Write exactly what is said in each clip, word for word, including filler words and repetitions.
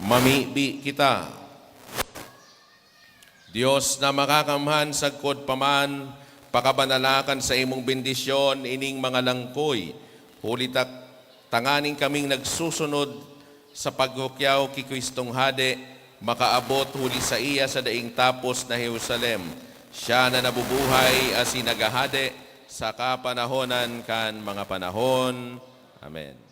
Mamibi kita. Dios na makakamhan, sagkod pa man, pakabanala kan saimong bendisyon ining mga langkoy, huli ta tanganing kaming nagsusunod sa paghukyaw ki Cristong Hade, makaabot huli saiya sa daing tapos na Jerusalem. Siya na nabubuhay asin naghahade sa kapanahonan kan mga panahon. Amen.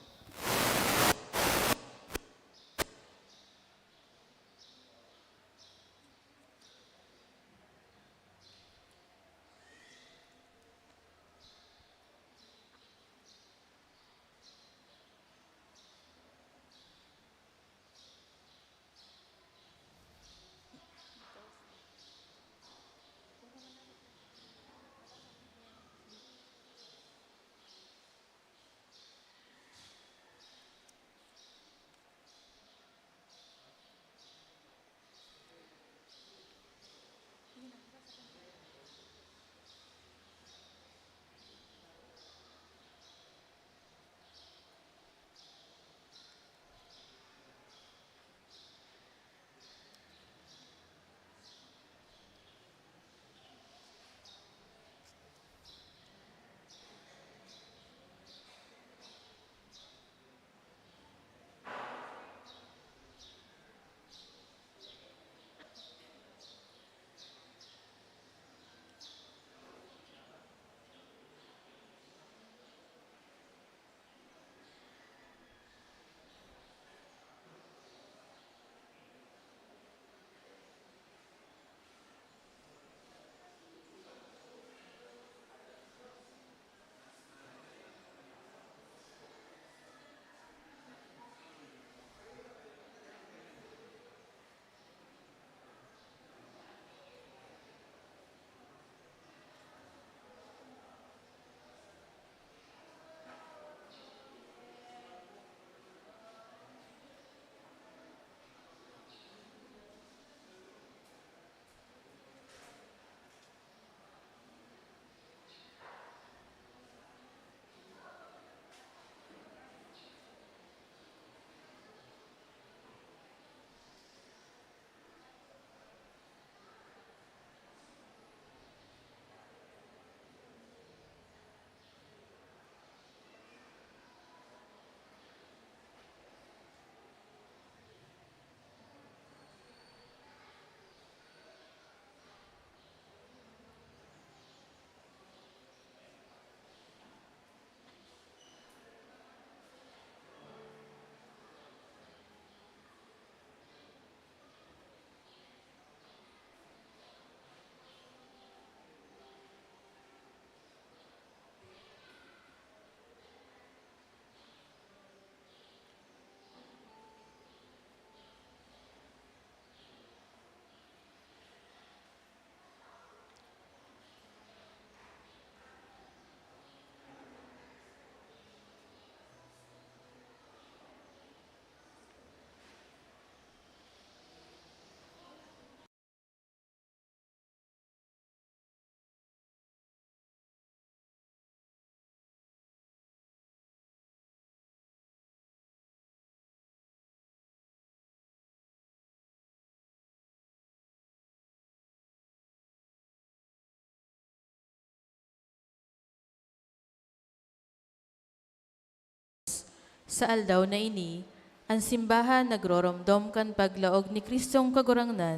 Sa aldaw na ini, an simbahan nagroromdom kan paglaog ni Cristong Kagurangnan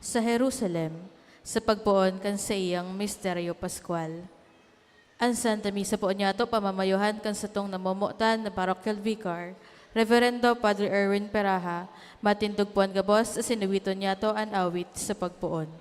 sa Jerusalem sa pagpoon kan saiyang misteryo paskwal. An Santa Misa po niyato pamamayohan kan satong namomotan na parochial vicar, Reverendo Padre Erwin Peraha, matindog po an gabos asin awiton niyato an awit sa pagpoon.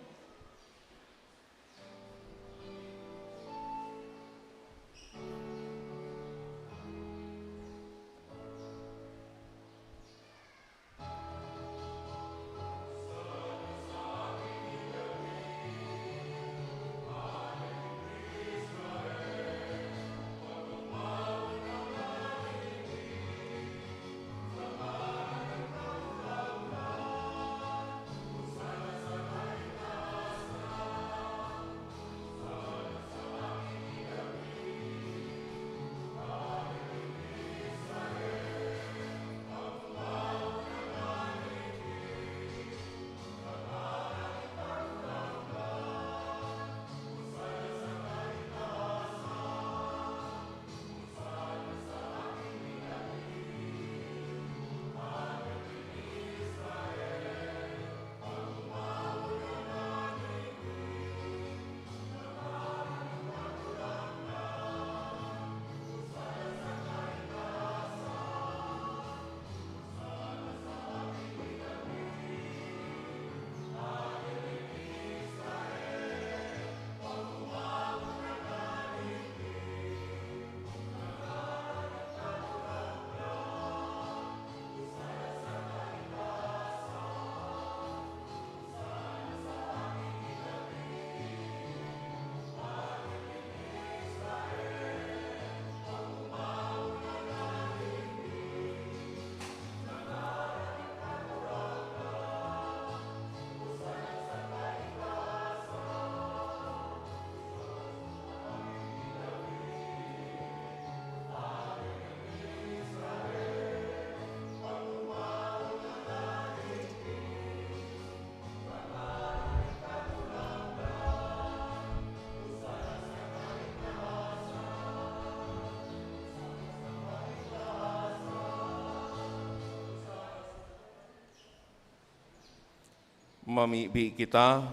Mamibi kita.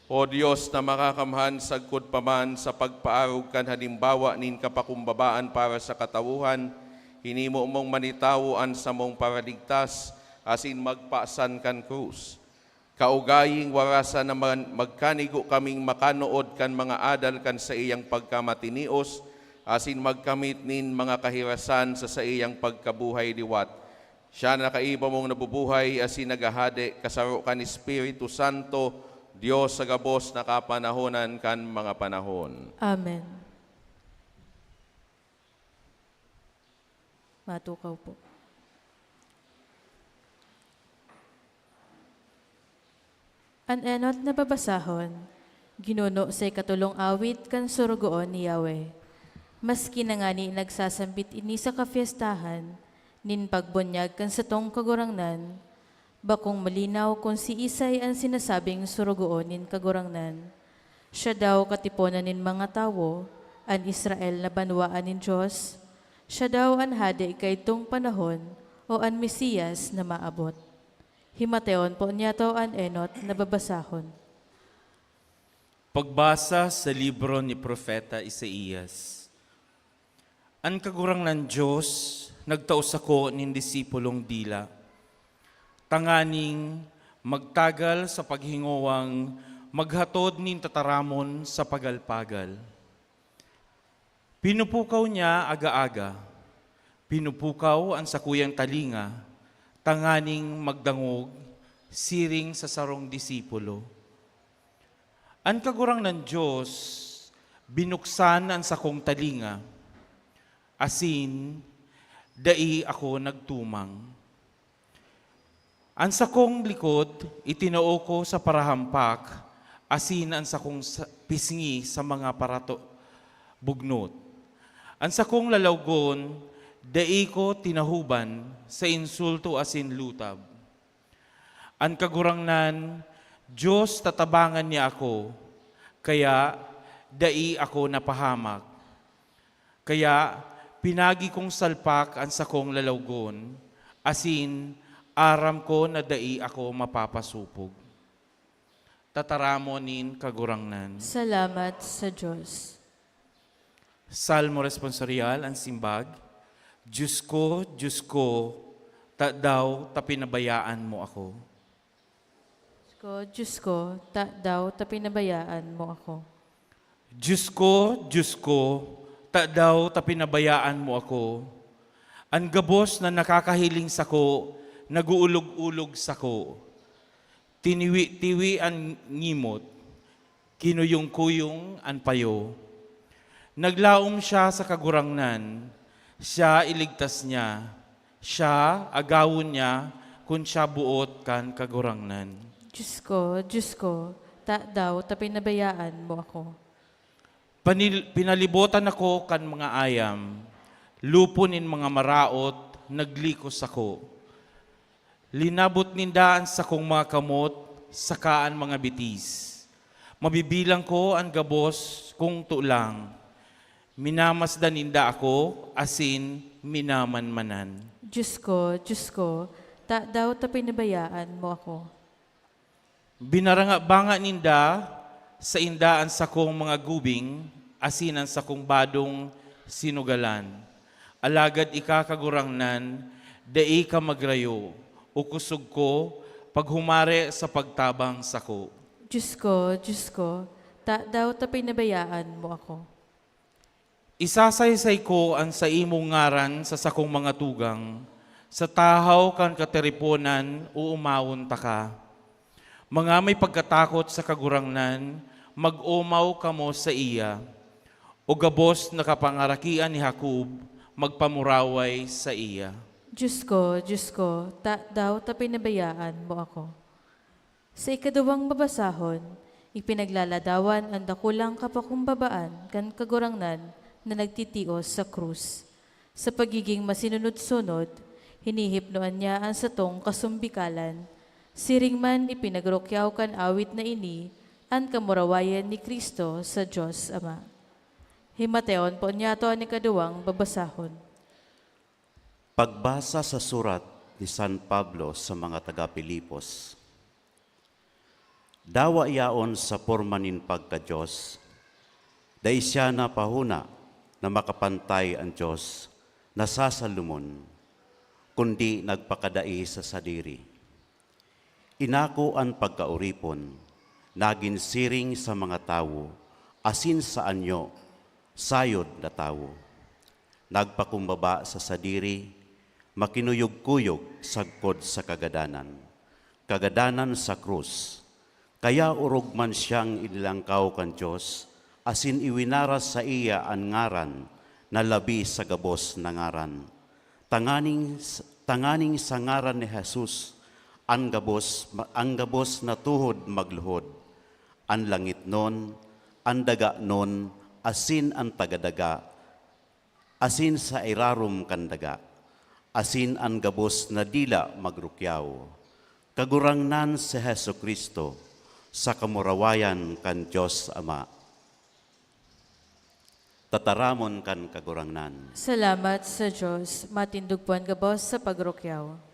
O Dios na Makakamhan, sagkod pa man sa pagpaarog kan halimbawa nin kapakumbabaan para sa katawuhan, hinimo mong manitawo an samong Paraligtas asin magpasan kan krus. Kaugaying warasan naman, magkanigo kaming makanood kan mga adal kan saiyang pagkamatinios asin magkamit nin mga kahirasan sa saiyang pagkabuhay liwat. Siya na kaiba mong nabubuhay asin naghahade, kasaro kan Espiritu Santo, Dios sa gabos na kapanahonan kan mga panahon. Amen. Matukaw po. An enot na babasahon, ginuno sa ikatolong awit kan Sorogoon ni Yahweh. Maski na ngani nagsasambit ini sa kapyestahan nin pagbunyag kan satong Kagurangnan, bakong malinaw kun siisay an sinasabing Sorogoon nin Kagurangnan. Siya daw katiponan nin mga tawo, an Israel na banwaan nin Dios. Siya daw an hade kaidtong panahon o an Mesiyas na maabot. Himateon po niyato an enot na babasahon. Pagbasa sa libro ni Propeta Isaias. An Kagurangnan Dios nagtao sako nin disipulong dila, tanganing magtagal sa paghingowang maghatod nin tataramon sa pagal-pagal. Pinupukaw niya aga-aga, pinupukaw an sakuyang talinga tanganing magdangog siring sa sarong disipulo. An Kagurangnan Dios binuksan an sakong talinga, asin dai ako nagtumang. An sakong likod itinao ko sa parahampak, asin an sakong sa-, pisngi sa mga parato-, bugnot. An sakong lalawgon, dai ko tinahoban sa insulto asin lutab. An Kagurangnan, Dios, tatabangan niya ako, kaya dai ako napahamak. Kaya pinagi kong salpak an sakong lalawgon, asin aram ko na dai ako mapapasopog. Tataramon nin Kagurangnan. Salamat sa Dios. Salmo Responsorial, an simbag. Dios ko, Dios ko, tadaw ta pinabayaan mo ako? Dios ko, Dios ko, tadaw ta pinabayaan mo ako? Dios ko, Dios ko, tadaw ta pinabayaan mo ako? An gabos na nakakahiling sako, nag-uulog-ulog sako. Tiniwi-tiwi an ngimot, kinuyong-kuyong an payo. Naglaom siya sa Kagurangnan, siya iligtas niya. Siya, agawon niya kun siya boot kan Kagurangnan. Dios ko, Dios ko, tadaw ta pinabayaan mo ako? Panil-, pinalibotan ako kan mga ayam, lupon nin mga maraot, naglikos ako. Linabot ninda an sakong mga kamot saka an mga bitis. Mabibilang ko an gabos kong tulang. Minamasdan ninda ako asin minamanmanan. Dios ko, Dios ko, tadaw ta pinabayaan mo ako? Binaranga-banga ninda sainda an sakong mga gubing asin an sakong badong sinugalan. Alagad ika, Kagurangnan, dai ka magrayo o kusog ko paghumare sa pagtabang sako. Dios ko, Dios ko, tadaw ta pinabayaan mo ako? Isasaysay ko an saimong ngaran sa sakong mga tugang, sa tahaw kan katiriponan oomawon taka. Mga may pagkatakot sa Kagurangnan, mag-omaw kamo saiya. O gabos na kapangarakian ni Jacob, magpamuraway saiya. Dios ko, Dios ko, tadaw ta pinabayaan mo ako? Sa ikaduwang babasahon, ipinaglaladawan an dakulang kapakumbabaan kan Kagurangnan na nagtitios sa krus. Sa pagiging masinunod-sunod, hinihipnoan niya an satong kasumbikalan. Siring man, ipinagrukyaw kan awit na ini an kamurawayan ni Cristo sa Dios Ama. Himateon po niyato an ikaduwang babasahon. Pagbasa sa surat ni San Pablo sa mga taga-Filipos. Dawa yaon sa porma nin pagka-Dios. Dai siya napahona na makapantay an Dios na sa Salomon, kundi nagpakadai sa sadiri. Inako an pagkaoripon, nagin siring sa mga tawo, asin sa anyo, sayod na tawo. Nagpakumbaba sa sadiri, makinuyog-kuyog sagkod sa kagadanan. Kagadanan sa krus. Kaya orog man siyang inilangkaw kan Dios, asin iwinaras saiya an ngaran na labi sa gabos na ngaran. Tanganing, tanganing sa ngaran ni Jesus, an gabos, an gabos na tuhod magluhod, an langitnon, an daganon, asin an taga daga, asin sa irarom kan daga, asin an gabos na dila magrukyaw. Kagurangnan si Jesu-Cristo, sa kamurawayan kan Dios Ama. Tataramon kan Kagurangnan. Salamat sa Dios. Matindog po an gabos sa pagrukyaw.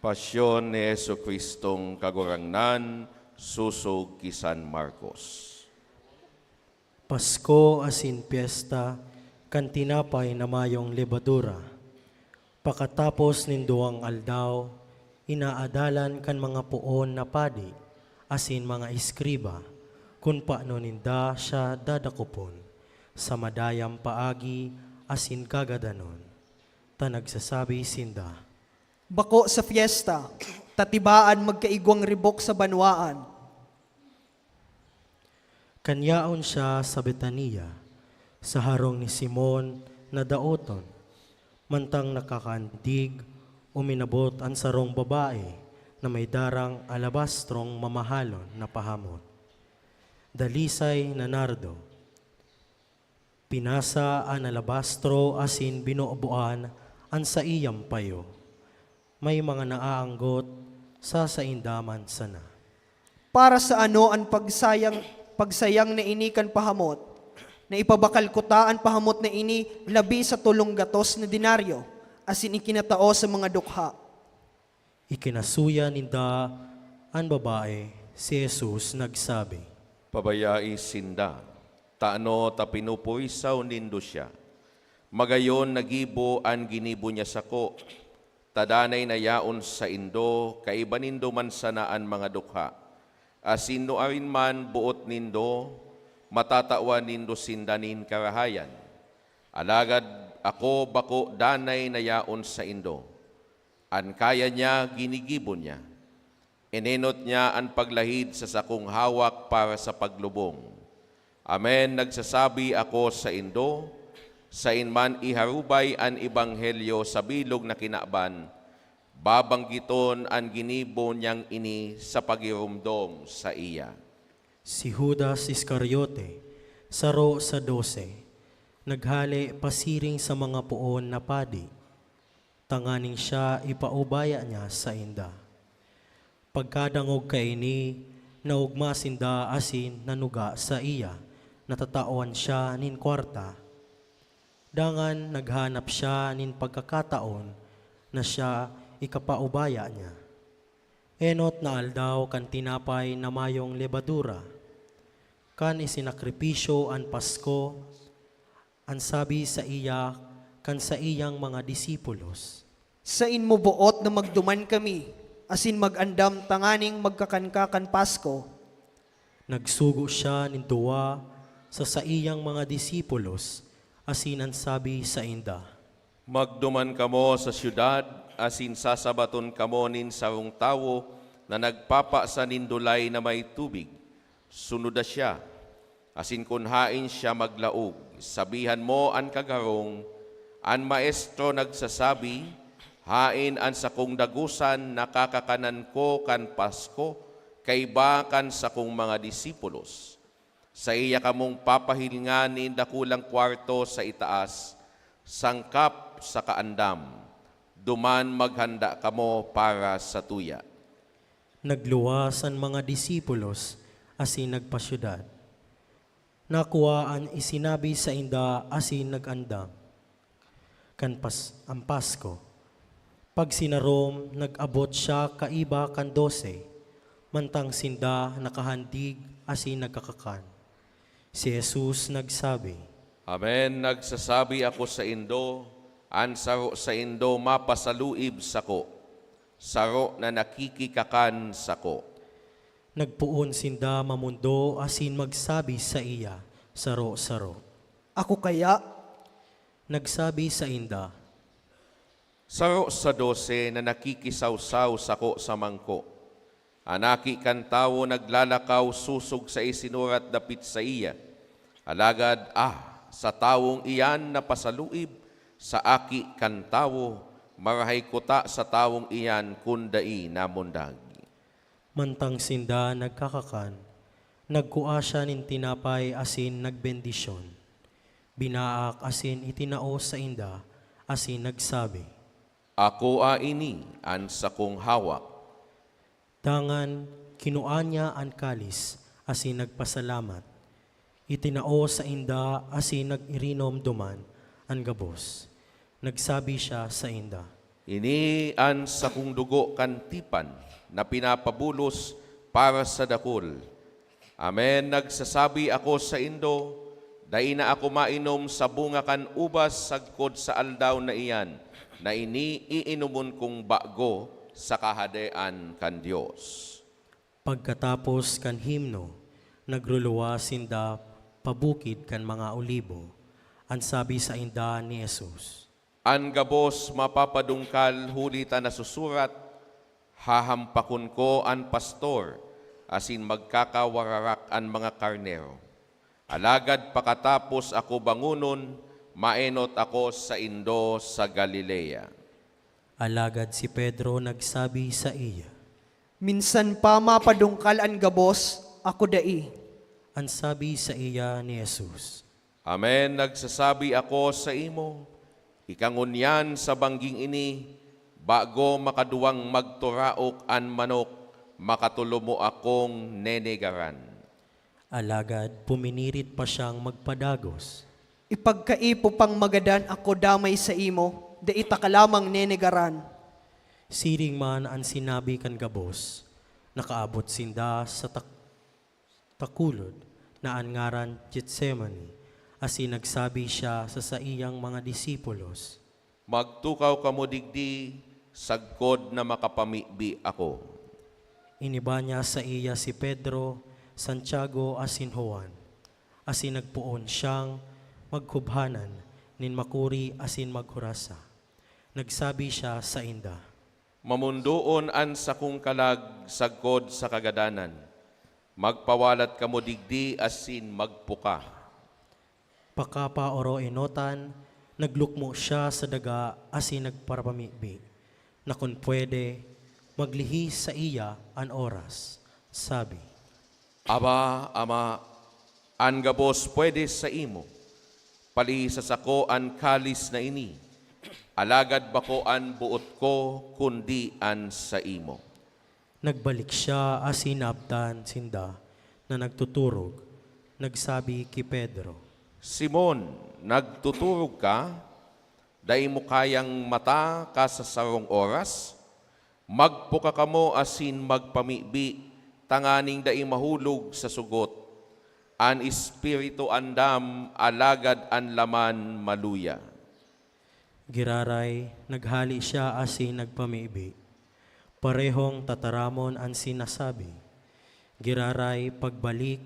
Pasyon ni Jesu-Cristong Kagurangnan, sosog ki San Marcos. Pasko asin pyesta kan tinapay na mayong lebadura. Pakatapos nin duwang aldaw, inaadalan kan mga poon na padi asin mga eskriba kun paano ninda siya dadakopon sa madayang paagi asin gagadanon, ta nagsasabi sinda, "Bako sa pyesta, ta tibaan magkaigwang ribok sa banwaan." Kan yaon siya sa Betania, sa harong ni Simon na daoton, mantang nakakandig, uminabot an sarong babae na may darang alabastrong mamahalon na pahamot, dalisay na nardo. Pinasa an alabastro asin binoboan an saiyang payo. May mga naaanggot sa sainda man sana. "Para sa ano an pagsayang, pagsayang na ini kan pahamot, na ipabakal ko ta an pahamot na ini labi sa tolong gatos na denaryo, asin ikinatao sa mga dukha?" Ikinasuya ninda an babae, si Jesus nagsabi, "Pabayai sinda, tano ta pinupurisaw nindo siya. Magayon nagibo an ginibo niya sako, ta danay na yaon saindo, kaiba nindo man sana an mga dukha. Asin nuarin man boot nindo, matatawan nindo sinda nin karahayan. Alagad ako bako danay na yaon saindo. An kaya niya, ginigibo niya. Enenot niya an paglahid sa sakong hawak para sa paglubong. Amen, nagsasabi ako saindo, saen man iharubay an ebanghelyo sa bilog na kinaban, babanggiton an ginibo niyang ini sa pagiromdom saiya." Si Judas Iscariote, saro sa dose, naghale pasiring sa mga poon na padi, tanganing siya ipaubaya niya sainda. Pagkadangog kaini, naogma sinda asin nanuga saiya na tatawan siya nin kwarta. Dangan naghanap siya nin pagkakataon na siya ikapaubaya niya. Enot na aldaw kan tinapay na mayong lebadura, kan isinakripisyo an Pasko, an sabi saiya kan saiyang mga disipulos, "Saen mo boot na magduman kami asin mag-andam tanganing magkakan ka kan Pasko?" Nagsugo siya nin duwa sa saiyang mga disipulos asin an sabi sainda, "Magduman kamo sa syudad asin sasabaton kamo nin sarong tawo na nagpapasa nin dulay na may tubig, sunoda siya, asin kun haen siya maglaog, sabihan mo an kagharong, "An Maestro nagsasabi, 'Haen an sakong dagosan na kakakanan ko kan Pasko kaiba kan sakong mga disipulos.' Saiya kamong papahilingan nin dakulang kwarto sa itaas, sangkap saka andam. Duman maghanda kamo para sa tuya." Nagluwas an mga disipulos asin nagpasyudad. Nakua an isinabi sainda asin nag-andam kan Pas-, an Pasko. Pagsinarom, nag-abot siya kaiba kan dose, mantang sinda nakahandig asin nagkakakan. Si Jesus nagsabi, "Amen, nagsasabi ako saindo, an saro saindo mapasaluib sako, saro na nakikikakan sako." Nagpoon sinda mamondo asin magsabi saiya saro-saro, "Ako kaya?" Nagsabi sainda, "Saro sa dose na nakikisawsaw sako sa mangko. An Aki kan Tawo naglalakaw sosog sa isinurat dapit saiya. Alagad, ah, sa tawong iyan na pasaluib sa Aki kan Tawo, marahay kuta sa tawong iyan kun dai namundag." Mantang sinda nagkakakan, nagkua siya nin tinapay asin nagbendisyon. Binaak asin itinao sainda asin nagsabi, "Akoa ini an sakong hawak." Dangan kinua niya an kalis asin nagpasalamat. Itinao sainda asin nag-irinom duman an gabos. Nagsabi siya sainda, "Ini an sakong dugo kan tipan na pinapabulos para sa dakul. Amen, nagsasabi ako saindo, dai na ako mainom sa bunga kan ubas sagkod sa aldaw na iyan, na ini iinomon kong bago sa Kahadean kan Dios." Pagkatapos kan himno, nagruluwas sinda pabukid kan mga Olibo. An sabi sainda ni Jesus, "An gabos mapapadungkal huli ta nasusurat, 'Hahampakon ko an pastor, asin magkakawararak an mga karnero.' Alagad pakatapos ako bangonon, maenot ako saindo sa Galilea." Alagad si Pedro nagsabi saiya, "Minsan pa mapadungkal an gabos, ako dai." An sabi saiya ni Jesus, "Amen, nagsasabi ako saimo, ika ngunyan sa bangging ini, bago makaduwang magturaok an manok, makatolo mo akong nenegaran." Alagad puminirit pa siyang magpadagos. "Ipagkaipo pang magadan ako damay saimo, dai taka lamang nenegaran." Siring man an sinabi kan gabos, nakaabot sinda sa tak-, takulod na an ngaran Getsemani, asin nagsabi siya sa saiyang mga disipulos, "Magtukaw kamo digdi sagkod na makapamibi ako." Iniba niya saiya si Pedro, Santiago, asin Juan, asin nagpoon siyang maghubhanan nin makuri asin maghurasa. Nagsabi siya sainda, "Mamundoon an sakong kalag sagkod sa kagadanan. Magpawalat kamo digdi asin magpuka." Pakapaoroenotan, naglukmo siya sa daga asin nagparapamibi na kun pwede, maglihis saiya an oras. Sabi, "Aba, Ama, an gabos pwede saimo, palihis sa sako an kalis na ini, alagad bako an boot ko, kundi an saimo." Nagbalik siya asin naabtan sinda na nagtuturog. Nagsabi ki Pedro, "Simon, nagtuturog ka? Dai mo kayang mata ka sa sarong oras? Magpuka kamo asin magpamibi tanganing dai mahulog sa sugot. An espiritu andam, alagad an laman maluya." Giraray, naghale siya asin nagpamibi. Parehong tataramon an sinasabi. Giraray, pagbalik,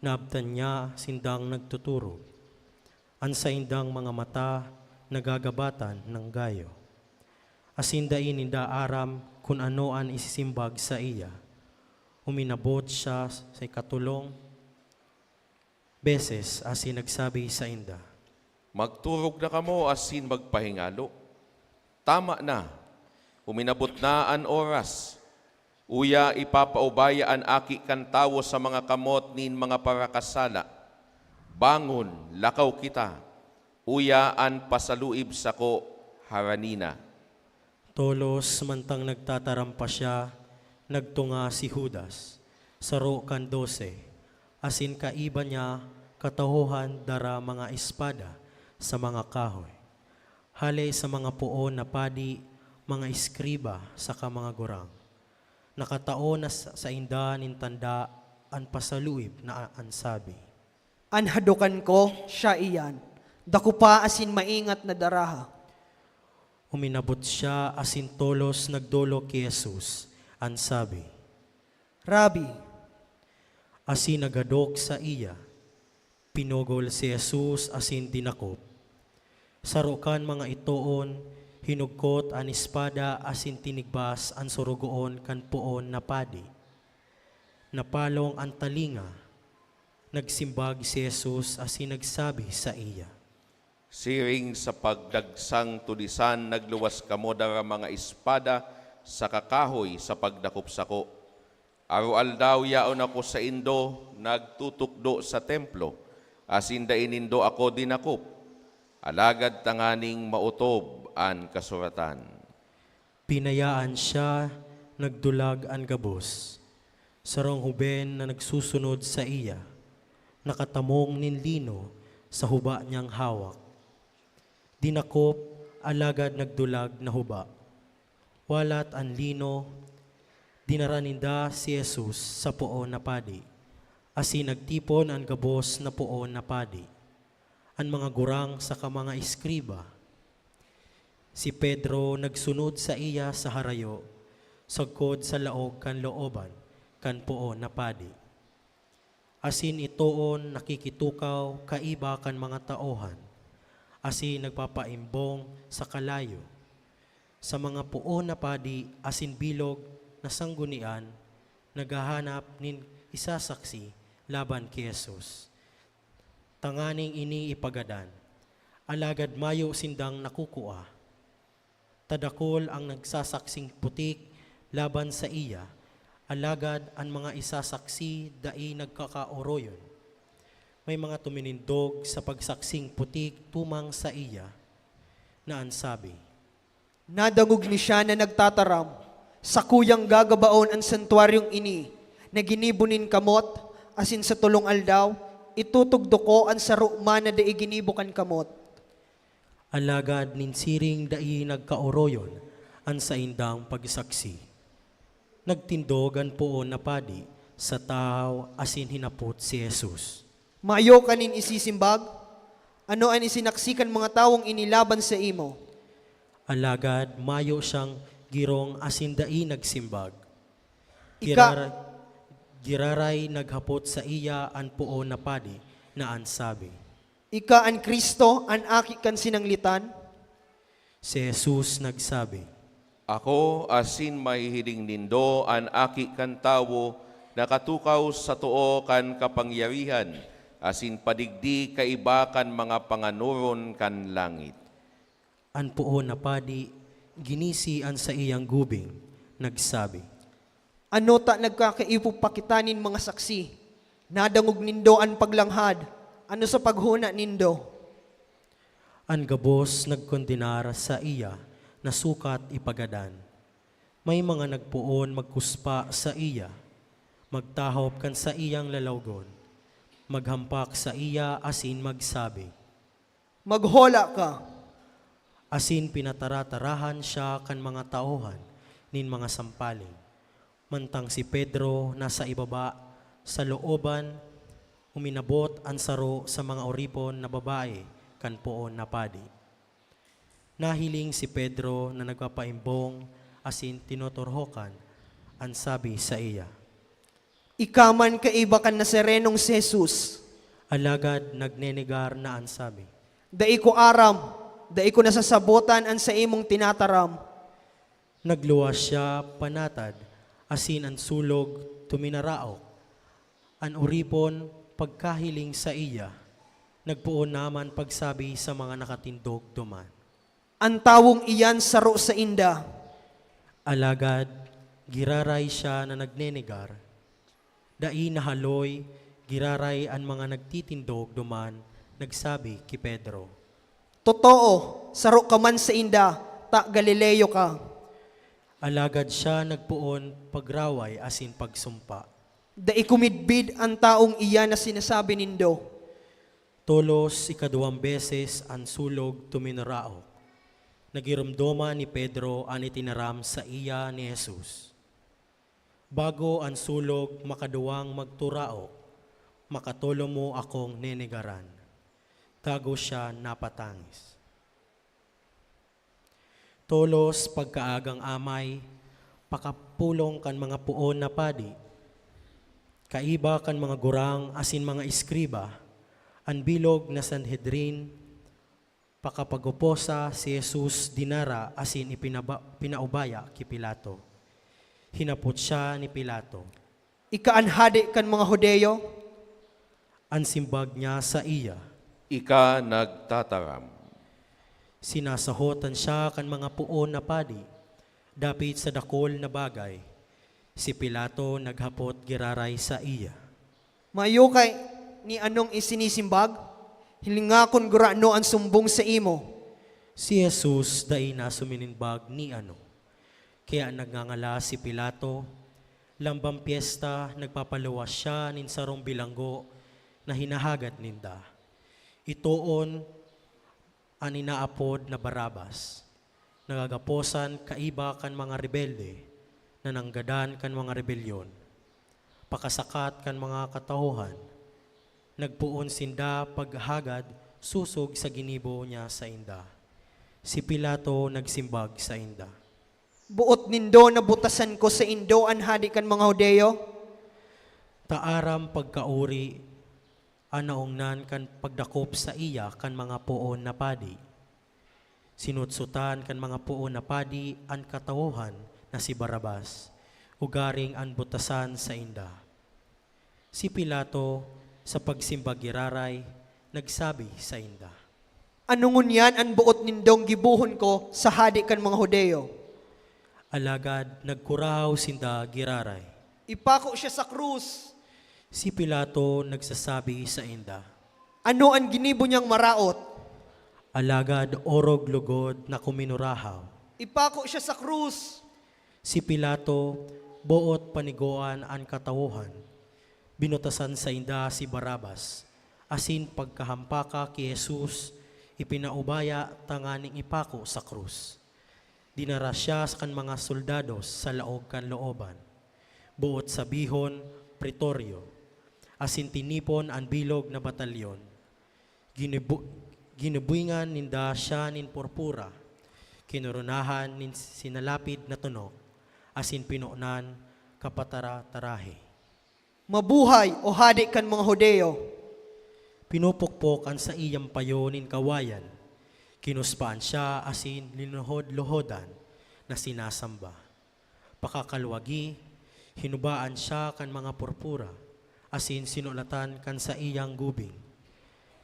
naabtan niya sindang nagtuturog. An saindang mga mata nagagabatan ng gayo, asin dai ninda aram kun ano an isisimbag saiya. Uminabot siya sa ikatolong beses asin nagsabi sainda, "Magturog na kamo asin magpahingalo. Tama na, uminabot na an oras. Uya, ipapaubaya an Aki kan Tawo sa mga kamot nin mga parakasala. Bangon, lakaw kita. Uya, an pasaluib sako, harani na." Tolos mantang nagtataram pa siya, nagtunga si Judas, saro kan dose, asin kaiba niya katahohan dara mga espada sa mga kahoy. Hale sa mga poon na padi, mga eskriba saka mga gurang. Nakatao na sa, sainda nin tanda an pasaluib na an sabi, "An hadokan ko, siya iyan. Dakupa asin maingat na daraha." Uminabot siya asin tolos nagdolok ki Jesus. An sabi, "Rabi," asin naghadok saiya. Pinugol si Jesus asin dinakop. Saro kan mga itoon, hinugkot an espada asin tinigbas an sorogoon kan poon na padi. Napalong an talinga. Nagsimbag si Jesus asin nagsabi saiya, "Siring sa pagdagsang tulisan, nagluwas kamo dara mga espada saka kahoy sa pagdakop sako. Aroaldaw yaon ako saindo nagtutukdo sa Templo, asin dai nindo ako dinakop. Alagad tanganing maotob an kasuratan." Binayaan siya, nagdulag an gabos. Sarong hoben na nagsusunod saiya, nakatamong nin lino sa huba niyang hawak. Dinakop, alagad nagdulag na huba. Walat an lino, dinara ninda si Jesus sa poon na padi, asin nagtipon an gabos na poon na padi, an mga gurang saka mga eskriba. Si Pedro nagsunod saiya sa harayo, sagkod sa laog kan looban kan poon na padi. Asin itoon nakikitukaw kaiba kan mga taohan, asin nagpapaimbong sa kalayo. Sa mga poon na padi asin bilog na sanggunian, naghahanap nin isasaksi laban ki Jesus, tanganing ini ipagadan. Alagad mayo sindang nakukua. Ta dakul an nagsasaksing putik laban saiya, alagad an mga isasaksi dai nagkakaoroyon. May mga tuminindog sa pagsaksing putik tumang saiya, na an sabi, "Nadangog mi siya na nagtataram, 'Sakuyang gagabaon an santuaryong ini na ginibo nin kamot, asin sa tolong aldaw, itutugdo ko an saro man na dai ginibo kan kamot.'" Alagad nin siring dai nagkaoroyon an saindang pagsaksi. Nagtindog an poon na padi sa tahaw asin hinapot si Jesus, "Mayo ka nin isisimbag? Ano an isinaksi kan mga tawong ini laban saimo?" Alagad mayo siyang girong asin dai nagsimbag. Ika- Girara-, giraray naghapot saiya an poon na padi na an sabi, "Ika an Cristo, an Aki kan Sinanglitan?" Si Jesus nagsabi, "Ako, asin mahihiling nindo an Aki kan Tawo nakatukaw sa too kan kapangyarihan asin padigdi kaiba kan mga panganoron kan langit." An poon na padi ginisi an saiyang gubing, nagsabi, "Ano ta nagkakaipo pa kita nin mga saksi? Nadangog nindo an paglanghad. Ano sa paghona nindo?" An gabos nagkondenar saiya na sukat ipagadan. May mga nagpoon magkuspa saiya, magtahop kan saiyang lalawgon, maghampak saiya asin magsabi, "Maghola ka!" Asin pinatara-tarahan siya kan mga taohan nin mga sampaling. Mantang si Pedro nasa ibaba, sa looban, uminabot an saro sa mga oripon na babae kan poon na padi. Nahiling si Pedro na nagpapaimbong asin tinuturhokan an sabi saiya, "Ika man kaiba kan Nazarenong si Jesus." Alagad nagnenegar na an sabi, "Dai ko aram, dai ko nasasabotan an saimong tinataram." Nagluwas siya panatad asin an sulog tuminaraok. An oripon pagkahiling saiya, nagpoon na man pagsabi sa mga nakatindog duman, "An tawong iyan saro sainda." Alagad giraray siya na nagnenegar. Dai nahaloy, giraray an mga nagtitindog duman nagsabi ki Pedro, "Totoo, saro ka man sainda, ta Galileo ka." Alagad siya nagpoon pagraway asin pagsumpa, "Dai ko midbid an tawong iyan na sinasabi nindo." Tolos ikaduwang beses an sulog tuminuraok. Nagiromdoman ni Pedro an itinaram saiya ni Jesus, "Bago an sulog makaduwang magturaok, makatolo mo akong nenegaran." Tago siya napatangis. Tolos pagkaagang amay, pakapulong kan mga poon na padi, kaiba kan mga gurang asin mga eskriba, an bilog na Sanhedrin, pakapag-uposa si Jesus dinara asin ipinaba-, pinaubaya ki Pilato. Hinapot siya ni Pilato, "Ika an hade kan mga Judio?" An simbag niya saiya, "Ika nagtataram." Sinasahotan siya kan mga poon na padi dapit sa dakul na bagay. Si Pilato naghapot giraray saiya, "Mayo ka ni anong isinisimbag? Hilinga kun gurano an sumbong saimo." Si Jesus dai na suminimbag ni ano. Kaya nagngangalas si Pilato. Lambang pyesta, nagpapaluwas siya nin sarong bilanggo na hinahagad ninda. Itoon an inaapod na Barrabas, nagagaposan kaiba kan mga rebelde na nanggadan kan mga rebelyon. Pakasakat kan mga katauhan, nagpoon sinda paghagad sosog sa ginibo niya sainda. Si Pilato nagsimbag sainda, "Boot nindo na butasan ko saindo an hade kan mga Judio?" Ta aram pagkaori an naongnan kan pagdakop saiya kan mga poon na padi. Sinutsotan kan mga poon na padi an katauhan na si Barrabas, ugaring an butasan sainda. Si Pilato, sa pagsimbag giraray, nagsabi sainda, "Ano ngunyan an boot nindong gibohon ko sa hade kan mga Judio?" Alagad nagkurahaw sinda giraray, "Ipako siya sa krus!" Si Pilato nagsasabi sainda, "Ano an ginibo niyang maraot?" Alagad orog logod na kuminurahaw, "Ipako siya sa krus!" Si Pilato, boot panigoan an katauhan, binutasan sainda si Barrabas, asin pagkahampaka ki Jesus, ipinaubaya tanganing ipako sa krus. Dinara siya kan mga soldados sa laog kan looban, boot sabihon, pretoryo, asin tinipon an bilog na batalyon. Ginubu-, ginubuyngan ninda siya nin purpura, kinoronahan nin sinalapid na tunok, asin pinonan kapatara-tarahe, "Mabuhay, o hade kan mga Judio!" Pinupukpok an saiyang payo nin kawayan, kinuspaan siya asin linuhod-luhodan na sinasamba. Pakakalwagi, hinubaan siya kan mga purpura, asin sinulatan kan saiyang gubing.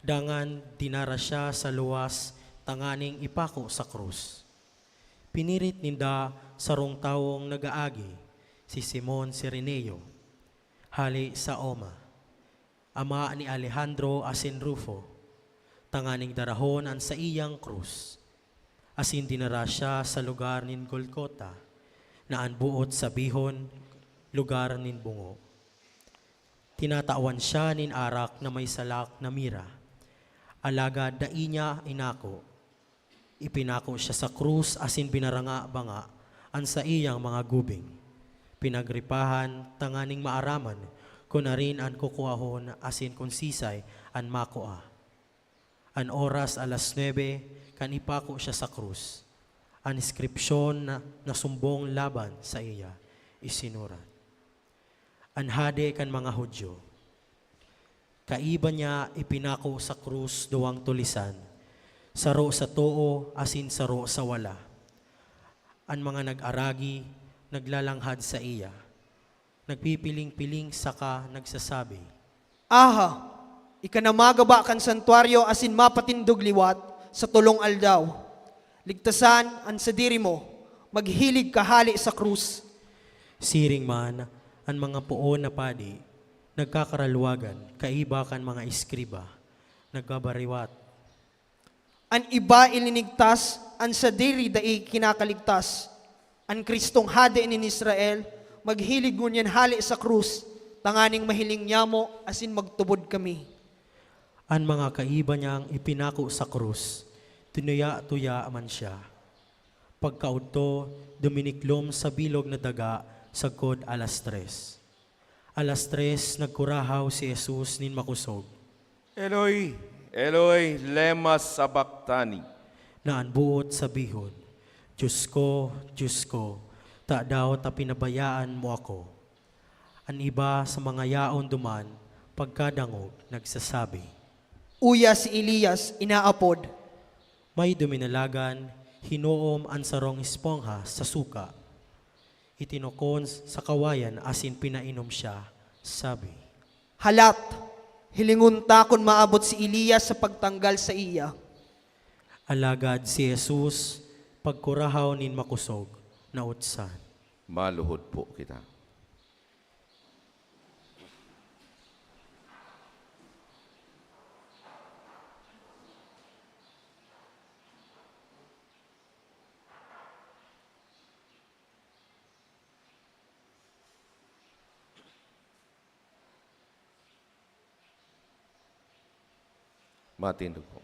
Dangan dinara siya sa luwas tanganing ipako sa krus. Pinirit ninda sarong tawong nag-aagi, si Simon Cireneo, hale sa Oma, ama ni Alejandro asin Rufo, tanganing darahon an saiyang krus. Asin dinara siya sa lugar nin Golgota, na an boot sabihon, "Lugar nin Bungo." Tinatawan siya nin arak na may salak na mira, alagad dai niya inako. Ipinako siya sa krus asin binaranga-banga an saiyang mga gubing. Pinagripahan tanganing maaraman kun arin an kukuahon asin kun sisay an makua. An oras alas nuebe kan ipako siya sa krus. An inskripsyon na nasumbong laban saiya isinurat, "An Hade kan mga Judio." Kaiba niya ipinako sa krus duwang tulisan, saro sa too asin saro sa wala. An mga nag-aragi naglalanghad saiya, Nagpipiling-piling saka nagsasabi, "Aha, ika na magaba kan santuaryo asin mapatindog liwat sa tolong aldaw. Ligtasan an sadiri mo, maghilig ka hale sa krus." Siring man, an mga poon na padi nagkakaralwagan kaiba kan mga eskriba, nagbabariwat, "An iba ilinigtas, an sadiri dai kinakaligtas. An Cristong Hade nin Israel, maghilig ngunyan hale sa krus, tanganing mahiling nyamo asin magtubod kami." An mga kaiba niyang ipinako sa krus, tinuya-tuya man siya. Pagkaodto, duminiklom sa bilog na daga sagkod alas tres. Alas tres, nagkurahaw si Jesus nin makosog, "Eloi, Eloi, lema sabactani?" na an boot sabihon, "Dios ko, Dios ko, tadaw ta pinabayaan mo ako?" An iba sa mga yaon duman, pagkadangog, nagsasabi, "Uya si Elias inaapod." May duminalagan, hinuom an sarong espongha sa suka. Itinukon sa kawayan asin pinainom siya, sabi, "Halat, hilingon ta kun maabot si Elias sa pagtanggal saiya." Alagad si Jesus, pagkurahaw nin makosog, nautsan, "Maluhod po kita." Matindog po.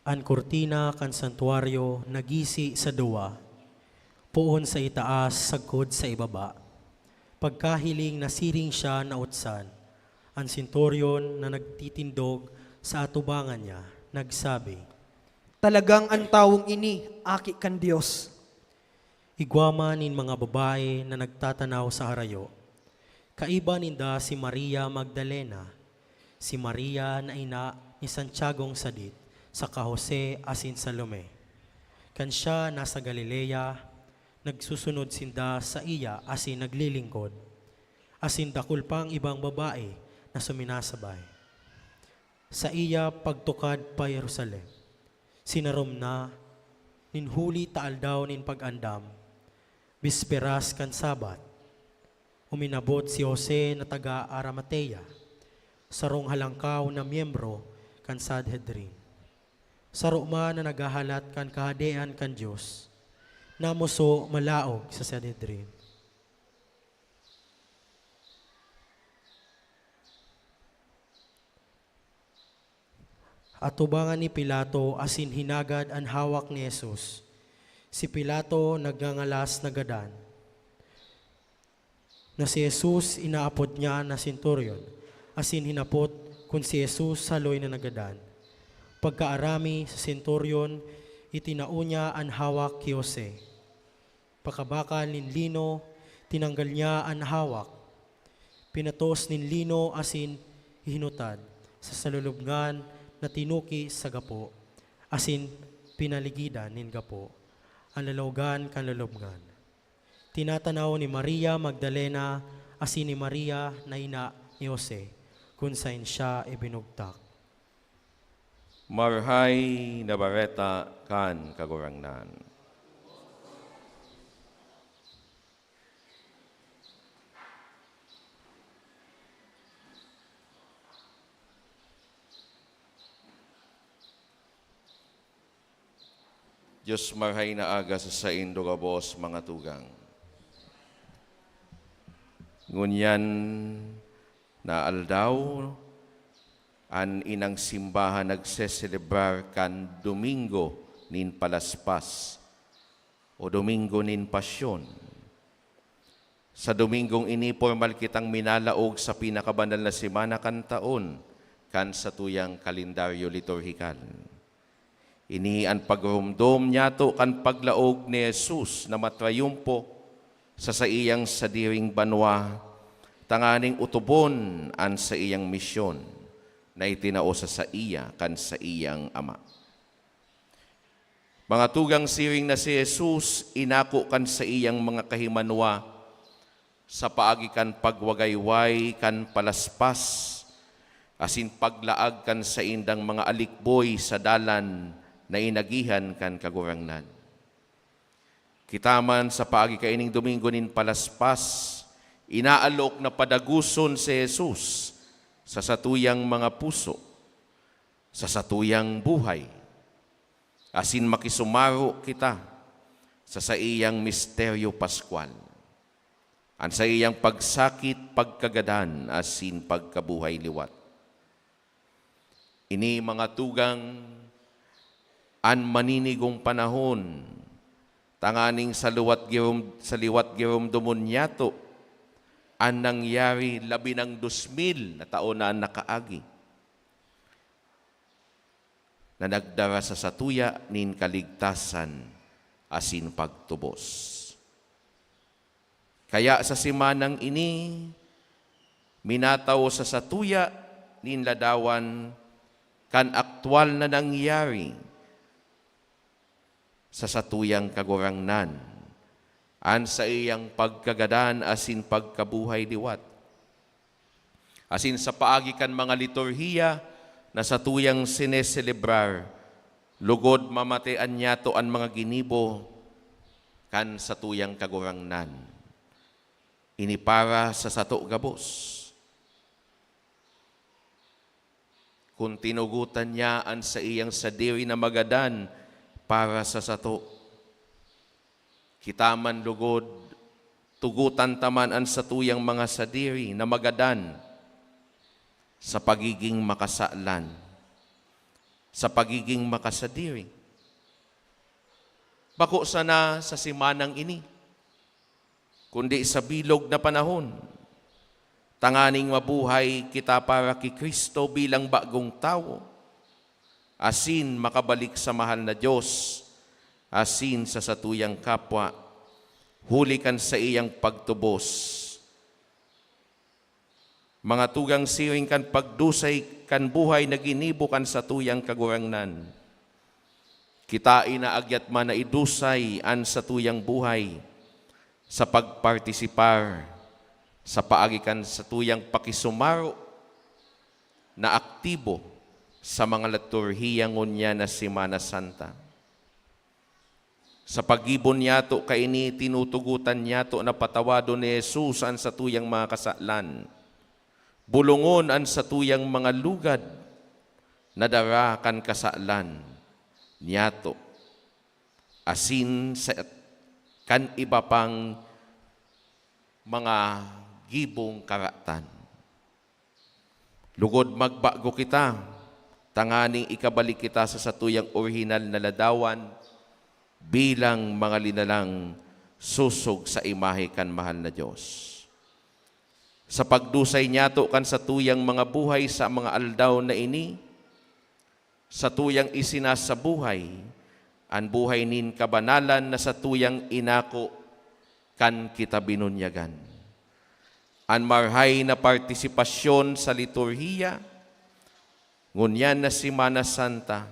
An kurtina kan santuaryo nagisi sa duwa, poon sa itaas sagkod sa ibaba. Pagkahiling nasiring siya nautsan, an senturyon na nagtitindog sa atubangan niya nagsabi, "Talagang an tawong ini aki kan Dios." Igwa man nin mga babae na nagtatanaw sa harayo. Kaiba ninda si Maria Magdalena, si Maria na ina ni Santiagong sadit, saka Jose asin Salome. Kan siya nasa Galilea, nagsusunod sinda saiya asin naglilingkod, asin dakul pang ibang babae na suminasabay saiya pagtukad pa Jerusalem. Sinarom na, nin huli ta aldaw nin pag-andam, bisperas kan Sabat, uminabot si Jose na taga Arimatea, sarong halangkaw na miyembro kan Sanhedrin. Saro man na naghahalat kan Kahadean kan Dios, namoso malaog sa Sanhedrin. Atubangan ni Pilato asin hinagad an hawak ni Jesus. Si Pilato nagngangalas na gadan na si Jesus inaapod niya na senturyon, asin hinapot kun si Jesus haloy na nagadan. Pagkaarami sa senturyon, itinao niya an hawak ki Jose. Pakabakal nin lino, tinanggal niya an hawak. Pinatos nin lino asin ihinutad sa salulubngan na tinuki sa gapo, asin pinaligidan nin gapo an lalawogan kan lulubngan. Tinatanaw ni Maria Magdalena asin ni Maria na ina ni Jose kun saen siya ibinugtak. Marahay na Bareta kan Kagurangnan. Dios, marahay na aga sa saindo gabos, mga tugang. Ngunyan na aldaw, an inang simbahan nagseselebrar kan Domingo nin Palaspas o Domingo nin Pasyon. Sa Domingong ini, pormal kitang minalaog sa pinakabanal na semana kan taon kan satuyang kalendaryo liturhikal. Ini an pagromdom nyato kan paglaog ni Jesus na matrayumpo sa saiyang sadiring banwa, tanganing otobon an saiyang misyon na itinao sa saiya kan saiyang Ama. Mga tugang, siring na si Jesus inako kan saiyang mga kahimanwa sa paagi kan pagwagayway kan palaspas asin paglaag kan saindang mga alikboy sa dalan na inagihan kan Kagurangnan. Kita man sa paagi kaining Domingo nin Palaspas, inaalok na padagoson si Jesus sa satuyang mga puso, sa satuyang buhay, asin makisumaro kita sa saiyang misteryo paskwal, an saiyang pagsakit, pagkagadan, asin pagkabuhay liwat. Ini mga tugang an maninigong panahon, tanganing sa liwat girom-, sa liwat giromdomon niyato an nangyari labi nang dos mil na taon na an nakaagi, na nagdara sa satuya nin kaligtasan asin pagtubos. Kaya sa semanang ini, minatawo sa satuya nin ladawan kan aktwal na nangyari sa satuyang Kagurangnan, an saiyang pagkagadan asin pagkabuhay liwat. Asin sa paagi kan mga liturhiya na satuyang sineselebrar, lugod mamatean niyato an mga ginibo kan satuyang Kagurangnan. Ini para sa sato gabos. Kun tinugotan niya an saiyang sadiri na magadan para sa sato, kita man lugod, tugotan ta man an satuyang mga sadiri na magadan sa pagiging makasalan, sa pagiging makasadiri. Bako sana sa semanang ini, kundi sa bilog na panahon, tanganing mabuhay kita para ki Cristo bilang bagong tawo, asin makabalik sa mahal na Dios, asin sa satuyang kapwa, huli kan saiyang pagtubos. Mga tugang, siring kan pagdusay kan buhay na ginibo kan satuyang Kagurangnan, kita inaagyat man na idusay an satuyang buhay sa pagpartisipar sa paagi kan satuyang pakisumaro na aktibo sa mga liturhiya ngunyan na Semana Santa. Sa paggibo niyato kaini, tinutugotan niyato na patawadon ni Jesus an satuyang mga kasalan, bolongon an satuyang mga lugad na dara kan kasalan niyato, asin sa, kan iba pang mga gibong karatan. Lugod magbago kita, tanganing ikabalik kita sa satuyang orihinal na ladawan bilang mga linalang sosog sa imahe kan mahal na Dios. Sa pagdusay niyato kan satuyang mga buhay sa mga aldaw na ini, satuyang isinasabuhay an buhay nin kabanalan na satuyang inako kan kita binunyagan. An marhay na partisipasyon sa liturhiya ngunyan na Semana Santa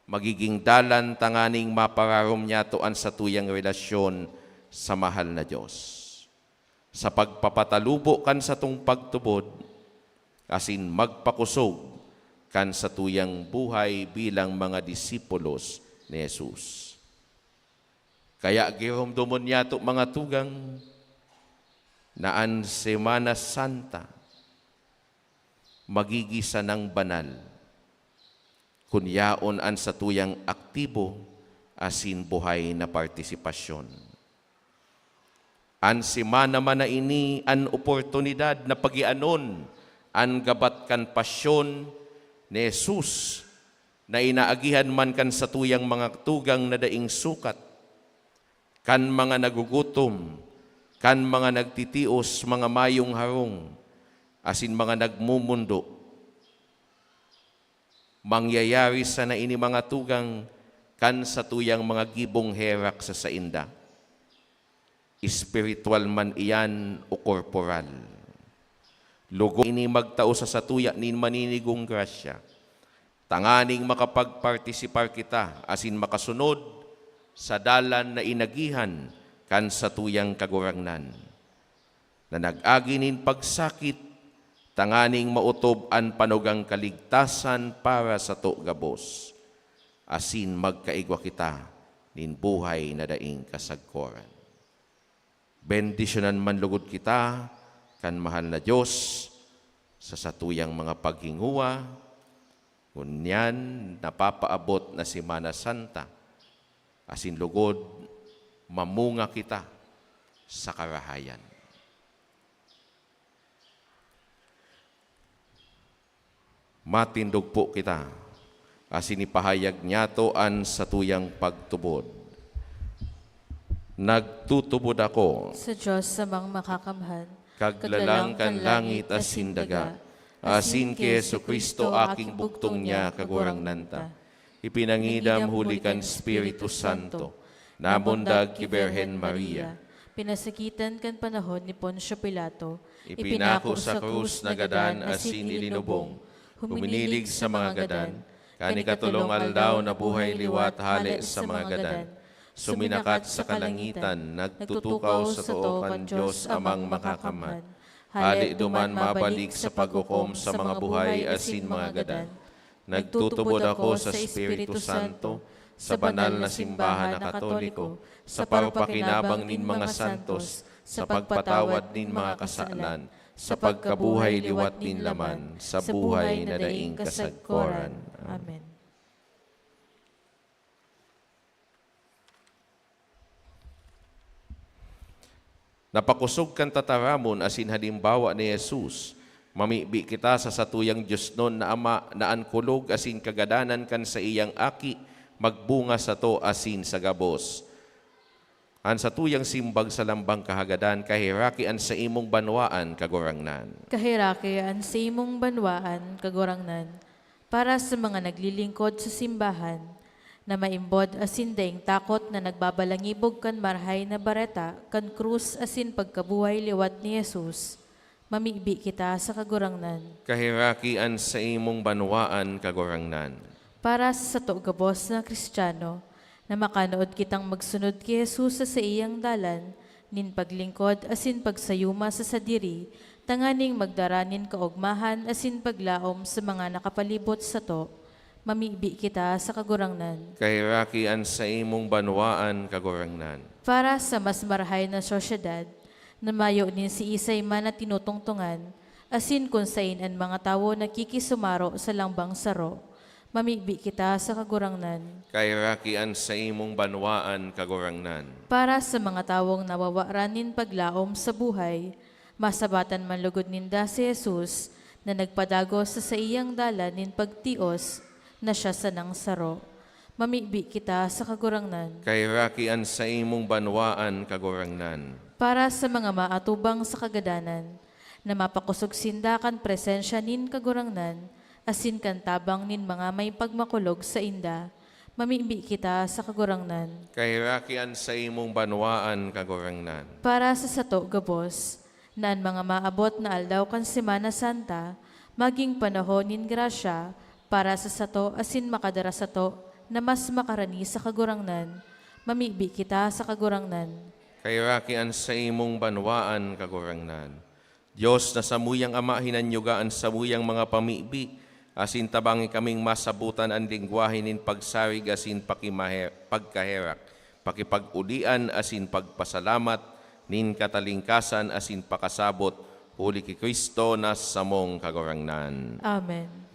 magiging dalan tanganing mapararom niyato an satuyang relasyon sa mahal na Dios, sa pagpapatalubo kan satong pagtubod, asin magpakosog kan satuyang buhay bilang mga disipulos ni Jesus. Kaya giromdomon niyato, mga tugang, na an Semana Santa magigin sanang banal kun yaon an satuyang aktibo asin buhay na partisipasyon. An semana man na ini an oportunidad na pagianon an gabat kan pasyon ni Jesus, na inaagihan man kan satuyang mga tugang na daing sukat, kan mga nagugutom, kan mga nagtitios, mga mayong harong, asin mga nagmomondo. Mangyayari sana ini, mga tugang, kan satuyang mga gibong herak sa sainda, espiritual man iyan o korporal. Lugod ini magtao sa satuya nin maninigong grasya, tanganing makapagpartisipar kita asin makasunod sa dalan na inagihan kan satuyang Kagurangnan. na nag-agi nin pagsakit, tanganing maotob an panugang kaligtasan para sato gabos, asin magkaigwa kita nin buhay na daing kasagkoran. Bendisyonan man logod kita kan mahal na Dios sa satuyang mga paghingowa, ngunyan napapaabot na Semana Santa, asin logod mamunga kita sa karahayan. Matindog po kita, asin ipahayag niyato an satuyang pagtubod. Nagtutubod ako sa Dios Amang Makakamhan, kaglalang kan langit asin daga, asin ki Jesu-Cristo, aking bugtong niya, Kagurangnan ta. Ipinangidam huli kan Espiritu Santo, nabundag ki Birhen Maria, pinasakitan kan panahon ni Poncio Pilato, ipinako sa krus, nagadan asin ilinubong, huminilig sa mga gadan, kan ikatolong aldaw nabuhay liwat hale sa mga gadan, suminakat sa kalangitan, nagtutukaw sa too kan Dios Amang Makakamhan. Hale duman mabalik sa paghukom sa mga buhay asin mga gadan. Nagtutubod ako sa Espiritu Santo, sa banal na simbahan na Katoliko, sa parupakinabang nin mga santos, sa pagpatawad nin mga kasalan, sa pagkabuhay liwat nin laman, sa buhay na daing kasagkoran. Amen. Napakosog kan tataramon asin halimbawa ni Jesus, mamibi kita sa satuyang diosnon na Ama, na an kulog asin kagadanan kan saiyang Aki magbunga sato asin sa gabos. An satuyang simbag sa lambang kahagadan, kaheraki an saimong banwaan, Kagurangnan. Kaheraki an saimong banwaan, Kagurangnan. Para sa mga naglilingkod sa simbahan, na maimbod asin daing takot na nagbabalangibog kan Marahay na Bareta kan krus asin pagkabuhay liwat ni Jesus, mamibi kita sa Kagurangnan. Kaheraki an saimong banwaan, Kagurangnan. Para sa sato gabos na Kristiyano, na makanood kitang magsunod ki Jesus sa saiyang dalan nin paglingkod asin pagsayuma sa sadiri, tanganing magdara nin kaogmahan asin paglaom sa mga nakapalibot sato, mamibi kita sa Kagurangnan. Kaheraki an saimong banwaan, Kagurangnan. Para sa mas marahay na sosyedad, na mayo nin siisay man na tinutungtongan, asin kun saen an mga tawo nakikisumaro sa langbang saro, mamibi kita sa Kagurangnan. Kaheraki an saimong banwaan, Kagurangnan. Para sa mga tawong nawawaran nin paglaom sa buhay, masabatan man lugod ninda si Jesus na nagpadagos sa saiyang dalan nin pagtios na siya sanang saro. Mamibi kita sa Kagurangnan. Kaheraki an saimong banwaan, Kagurangnan. Para sa mga maatubang sa kagadanan, na mapakosog sinda kan presensya nin Kagurangnan, asin kan tabang nin mga may pagmakulog sainda, mamibi kita sa Kagurangnan. Kaheraki an saimong banwaan, Kagurangnan. Para sa sato gabos, na an mga maabot na aldaw kan Semana Santa magin panahon nin grasya para sa sato asin makadara sato na mas makarani sa Kagurangnan, mamibi kita sa Kagurangnan. Kaheraki an saimong banwaan, Kagurangnan. Dios na samuyang Ama, hinanyuga an samuyang mga pamibi, asin tabangi kaming masabotan an lengwahe nin pagsarig asin pakimahe-, pagkaherak, pakipag-olian asin pagpasalamat nin katalingkasan asin pakasabot, huli ki Cristo na samong Kagurangnan. Amen.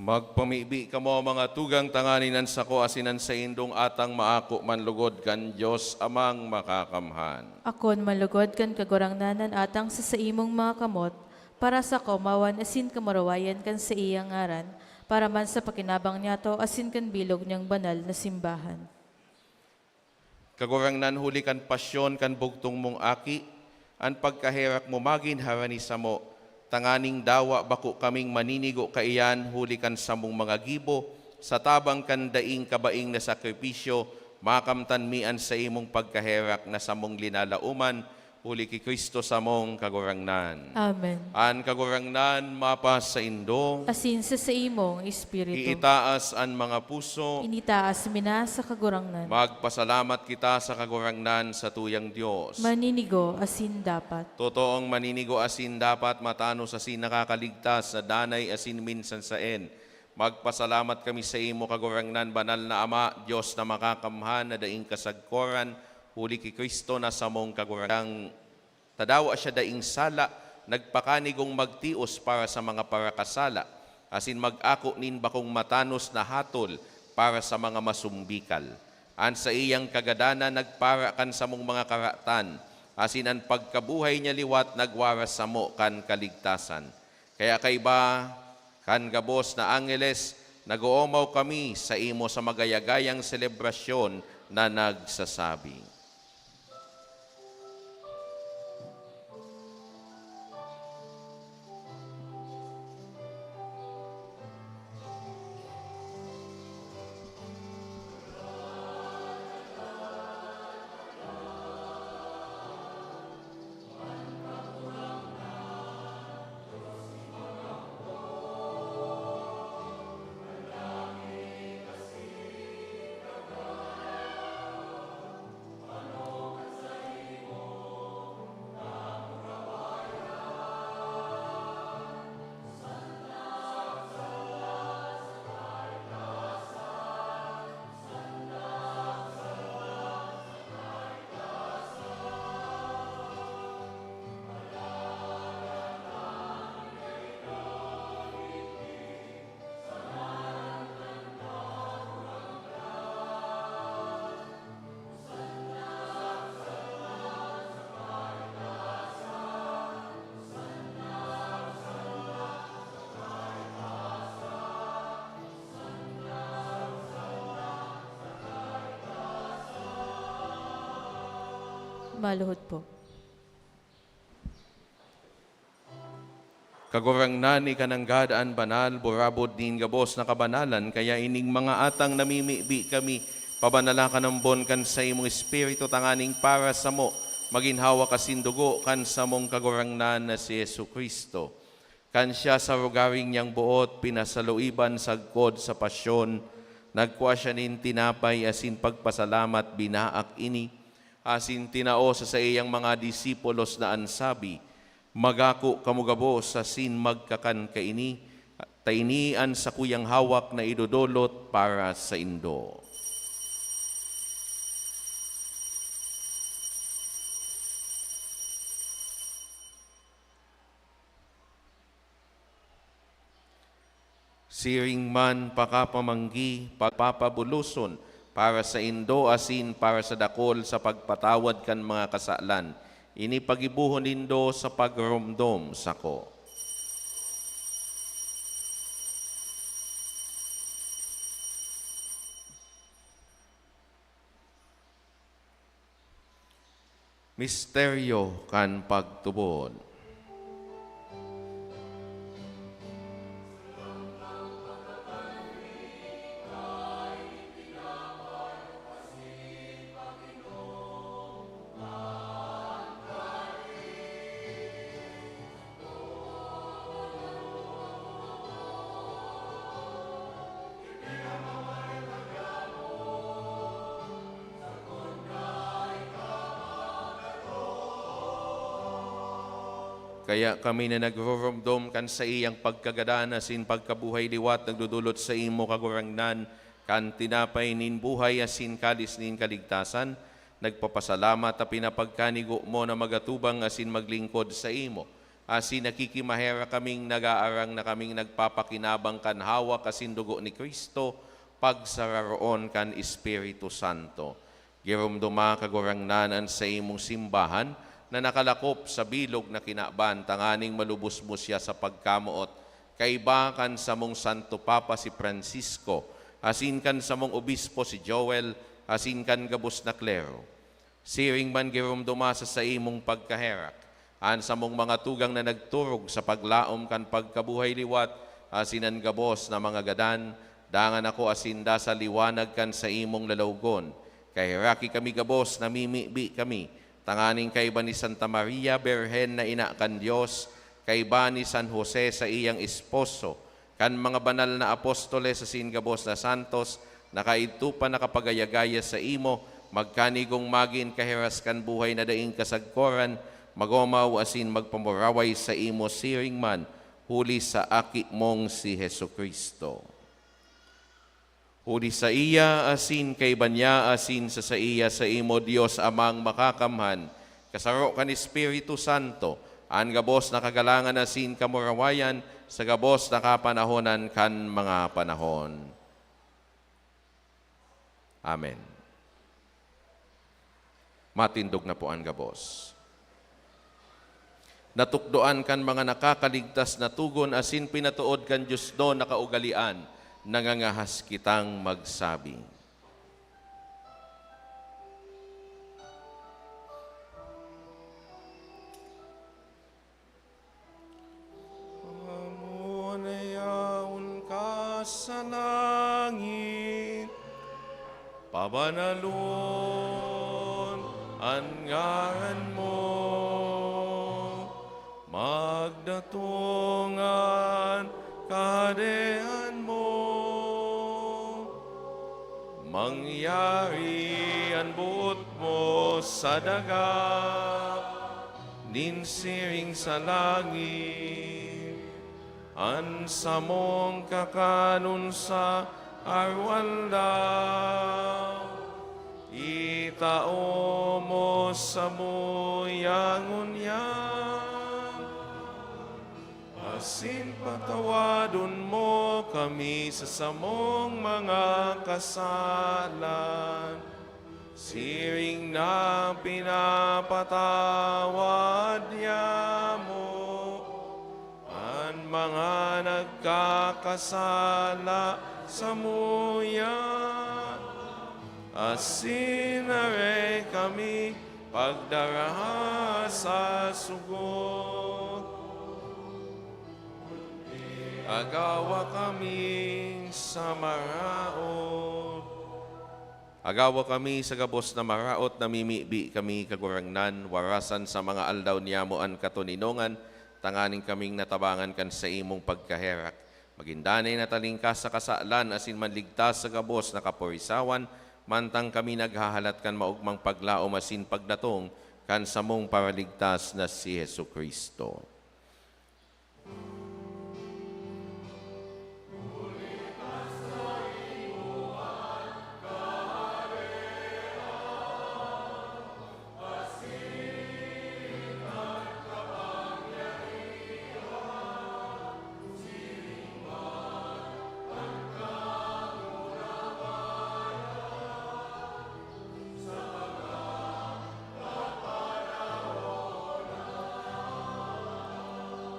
Magpamibi kamo, mga tugang, tanganing an sako asin an saindong atang maako man lugod kan Dios Amang Makakamhan. Akoon man lugod kan Kagurangnan an atang sa saimong mga kamot, para sa kaomawan asin kamurawayan kan saiyang ngaran, para man sa pakinabang niyato asin kan bilog niyang banal na simbahan. Kagurangnan, huli kan pasyon kan bugtong mong Aki, an pagkaherak mo magin harani samo, tanganing dawa bako kaming maninigo kaiyan huli kan samong mga gibo, sa tabang kan daing kabaing na sakripisyo, makamtan mi an saimong pagkaherak na samong linalaoman, huli ki Cristo samong Kagurangnan. Amen. An Kagurangnan mapasaindo. Asin sa saimong espiritu. Iitaas an mga puso. Initaas mi na sa Kagurangnan. Magpasalamat kita sa Kagurangnan, sa tuyang Dios. Maninigo asin dapat. Totoong maninigo asin dapat, matanos asin nakakaligtas sa danay asin minsan saen. Magpasalamat kami saimo, Kagurangnan, Banal na Ama, Dios na makakamhan, na daing kasagkoran, huli ki Cristo na samong Kagurangnan. Tadawa siya daing sala, nagpakanigong magtios para sa mga parakasala, asin mag-ako nin bakong matanos na hatol para sa mga masumbikal. An saiyang kagadanan nagpara kan samong mga karatan, asin an pagkabuhay niya liwat nagwaras samo kan kaligtasan. Kaya kaiba kan gabos na angheles, nag-oomaw kami saimo sa magayagayang selebrasyon na nagsasabi, Maluhod po. Kagurangnan, ika nanggad an banal, burabod nin gabos na kabanalan, kaya ining mga atang namimibi kami, pabanala ka nambon kan saimong Espiritu tanganing para samo, magin hawak asin dugo kan samong Kagurangnan na si Jesu-Cristo. Kan siya sa rogaring niyang boot pinasaluiban sagkod sa pasyon, nagkua siya nin tinapay asin pagpasalamat, binaak ini, asin tinao sa saiyang mga disipulos na an sabi, "Magako kamo gabos asin magkakan kaini, ta ini an sakuyang hawak na idodolot para saindo." Siring man pakapamanggi, pagpapabuloson para saindo asin para sa dakul sa pagpatawad kan mga kasalan. Ini pagibohon nindo sa pagromdom sako. Misteryo kan pagtubod. Kaya kami na nagroromdom kan saiyang pagkagadan asin pagkabuhay liwat nagdodolot saimo, Kagurangnan, kan tinapay nin buhay asin kalis nin kaligtasan, nagpapasalamat ta pinapagkanigo mo na magatubang asin maglingkod saimo. Asin nakikimaherak kaming nagaarang na kaming nagpapakinabang kan hawak asin dugo ni Cristo, pagsararoon kan Espiritu Santo. Giromdoma, Kagurangnan, an saimong simbahan na nakalakop sa bilog na kinaban, tanganing malubos mo siya sa pagkamoot, kaiba kan samong Santo Papa si Francisco, asin kan samong obispo si Joel, asin kan gabos na klero. Siring man giromdoma sa saimong pagkaherak an samong mga tugang na nagturog sa paglaom kan pagkabuhay liwat asin an gabos na mga gadan, dangan ako asin da sa liwanag kan saimong lalawgon. Kaheraki kami gabos, namimibi kami, tanganing kaiba ni Santa Maria, Birhen na ina kan Dios, kaiba ni San Jose, saiyang esposo, kan mga banal na apostoles asin gabos na santos na kaidto pa nakapagaya-gaya saimo, magkanigong magin kahiras kan buhay na daing kasagkoran, magomaw asin magpamuraway saimo siring man, huli sa Aki mong si Jesu-Cristo. Huli saiya, asin kaiba niya, asin sa saiya, saimo, Dios Amang Makakamhan, kasaro kan Espiritu Santo, an gabos na kagalangan asin kamurawayan sa gabos na kapanahonan kan mga panahon. Amen. Matindog na po an gabos. Natukdoan kan mga nakakaligtas na togon asin pinatood kan diosnon na kaugalean, nangangahas kitang magsabi. Amoon na yaon ka sa langit, pabanalon an ngaran mo, magdatong an Kahadean mo, mangyari an boot mo sa daga nin siring sa langit. An samong kakanon sa aroaldaw, itao mo samuya ngunyan, asin patawadon mo kami sa samong mga kasalan, siring na pinapatawad niamo an mga nagkakasala samuya, asin dai mo kami pagdaraha sa sugot, agawa kami sa maraot. Agawa kami sa gabos na maraot, namimibi kami, Kagurangnan, warasan sa mga aldaw niyamo an katoninongan, tanganing kaming natabangan kan saimong pagkaherak. Magin danay na talingkas sa kasalan asin manligtas sa gabos na kaporisawan, mantang kami naghahalat kan maogmang paglaom asin pagdatong kan samong Paraligtas na si Jesu-Cristo.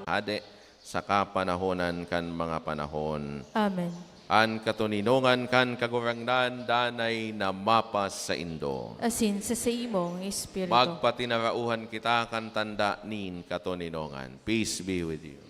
Hade, sa kapanahonan kan mga panahon. Amen. An katoninongan kan Kagurangnan danay na mapasaindo. Asin sa saimong espiritu. Magpatinarauhan kita kan tanda nin katoninongan. Peace be with you.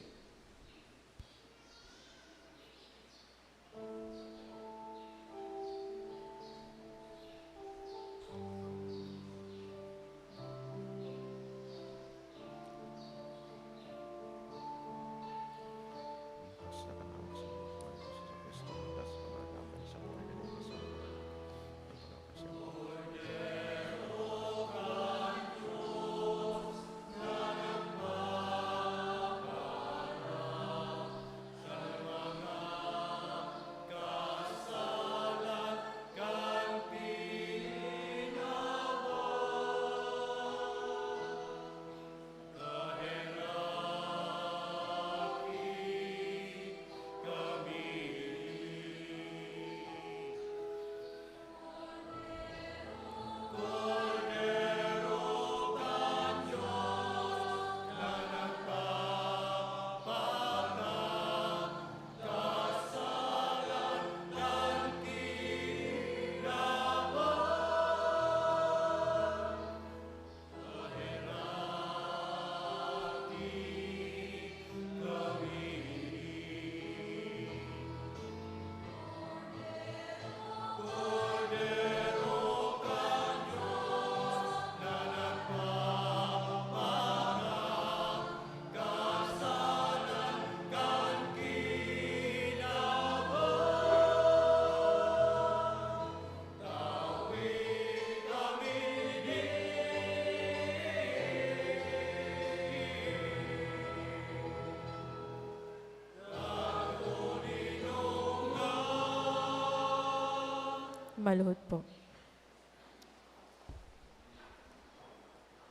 Maluhod po.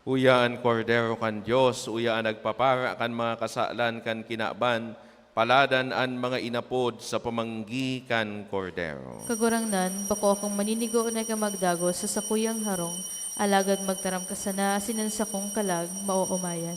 Uya an Kordero kan Dios, uya an nagpapara kan mga kasalan kan kinaban, paladan an mga inapod sa pamanggi kan Kordero. Kagurangnan, bako akong maninigo na ika magdagos sa sakuyang harong, alagad magtaram ka sana asin an sakong kalag maoomayan.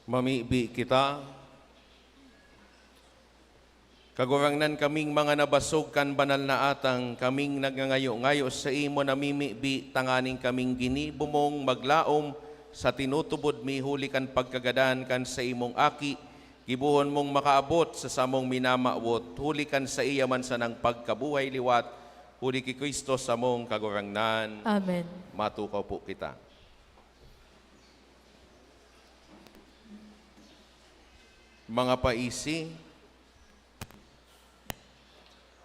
Mamibi kita. Kagurangnan, kaming mga nabasog kan banal na atang, kaming nagngangayo-ngayo saimo, namimibi tanganing kaming ginibo mong maglaom sa tinutubod mi huli kan pagkagadan kan saimong Aki, gibohon mong makaabot sa samong minamawot huli kan saiya man sanang pagkabuhay liwat, huli ki Cristo samong Kagurangnan. Amen. Matukaw po kita. Mga paisi,